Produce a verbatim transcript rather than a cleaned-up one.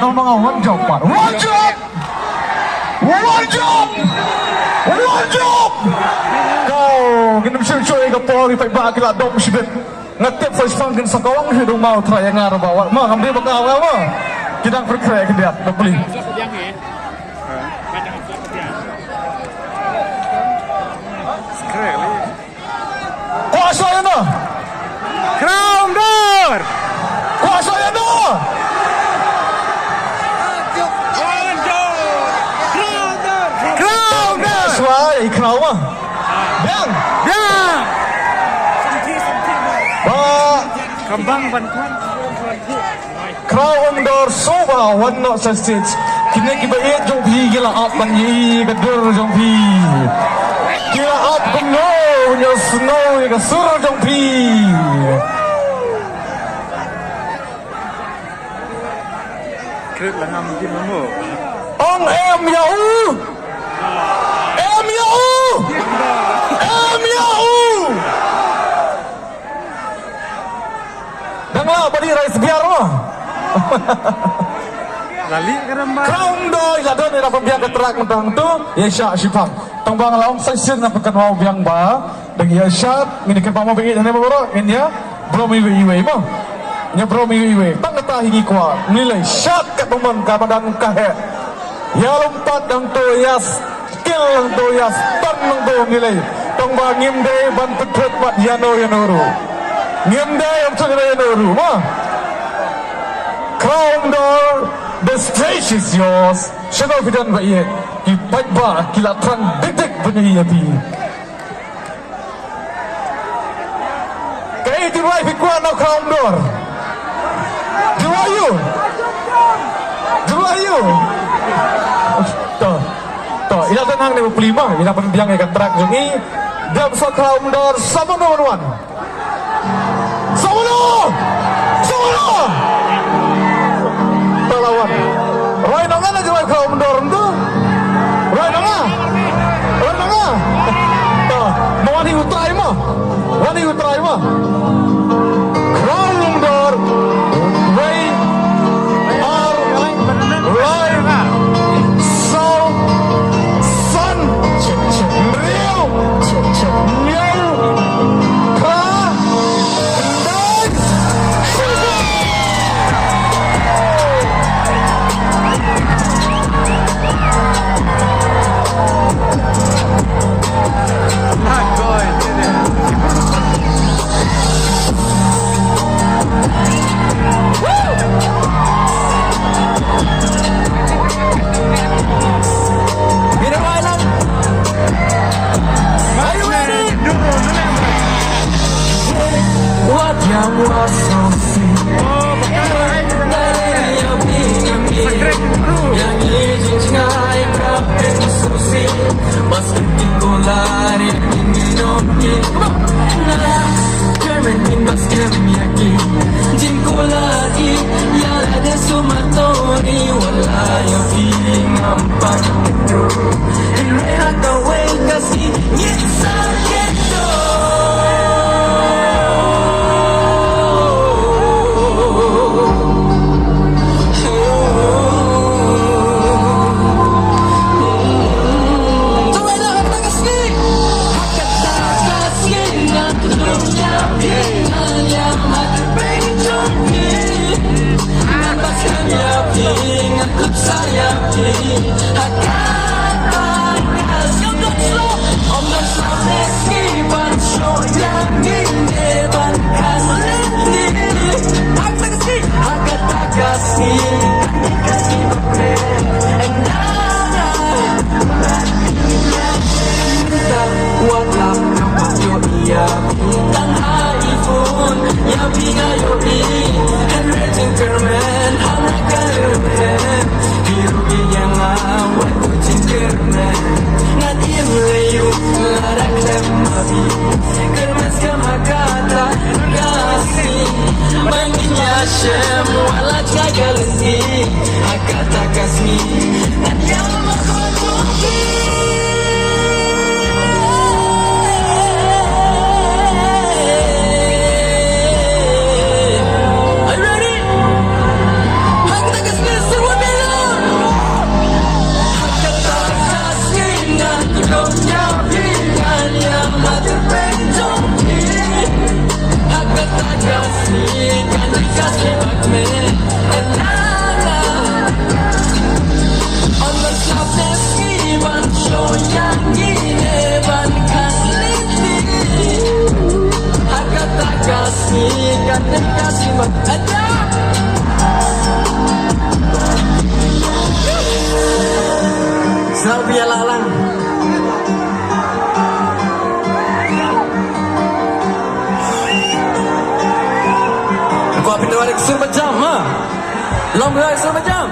Nang ma nga wan jop pat. Wan jop! Wan jop! Wan jop! Ko, ngin ym shim shuh ïa ka por, ki paidbah ki la dom shibit. Nga tip sa shiphang kin sa kawang hi dong ma u trai ïa nga ruh ba wat. Ma, ngam dei ba ka wa ma. Ki dang khreh khreh ki diat, da pli. Kwah shah ïa no. Khraw Umdor. Kwah shah ïa no. Khraw Umdor. Khraw Umdor. Shwa ïa i Khraw ma. Biang. Biang. Ba. Kambang ban kwan. Khraw Umdor shuwa wan noh sha stage. Kine kiba ïeit jong phi ki la ap ban ïohi ka dur jong phi. Ki la ap kumno ban ïohsngew ïa ka sur jong phi. Kret la ngam kim mo. Ong em ïa u. Em ïa u. Em ïa u. Dang lah ba dei rai sbiar mo. Lali ka dang ba. Khraw Umdor la don ïa la pynbiang ka track mynta tu ïa shah shiphang. Tang ba nga la ong sa shisien nga pynkan wa biang ba dang ïa shah ngin ïa kynmaw mo ba ïa ne ba bro ngin ïa bro mi wei wei mo. Ngin ïa bro mi wei wei. Tang kata hi ngi kwah ngi lei shah kat ba mon ka ba dang ka he. Ïa lum pat dang tu ïa Skill nangto ïa stan nangto ngi lei. Tang ba ngim dei ban pyntreikam ïano ïano ruh. Ngim dei ym tut ïano ïano ruh ma. Khraw Umdor, the stage is yours. Shano phi don ba ïeit. Ki paidbah ki la thrang dik dik ban ïa phi. Kaei, Jurwai phi kwah noh Khraw Umdor? Jurwai ïu. Jurwai ïu. To. To, ila don hangne ba plie ma, ila pynbiang ïa ka track jong i. Dep sa Khraw Umdor, sa mano wan wan. Sa mano. Sa mano. Talawan. Rai nanga na Jurwai Khraw Umdor ntu. Rai nanga. Rai nanga. Ta, ma wan hi u trai ma. Wan hi u trai ma. Khraw Umdor. Wei. Ar. Lai. Saw. San. Hynriew. Hynñiew. Phra. Are you ready? Wat yang wasong si. Sngewbha ïa la lang. Ko pyndonkam sur majam, ha. Long rai sur majam.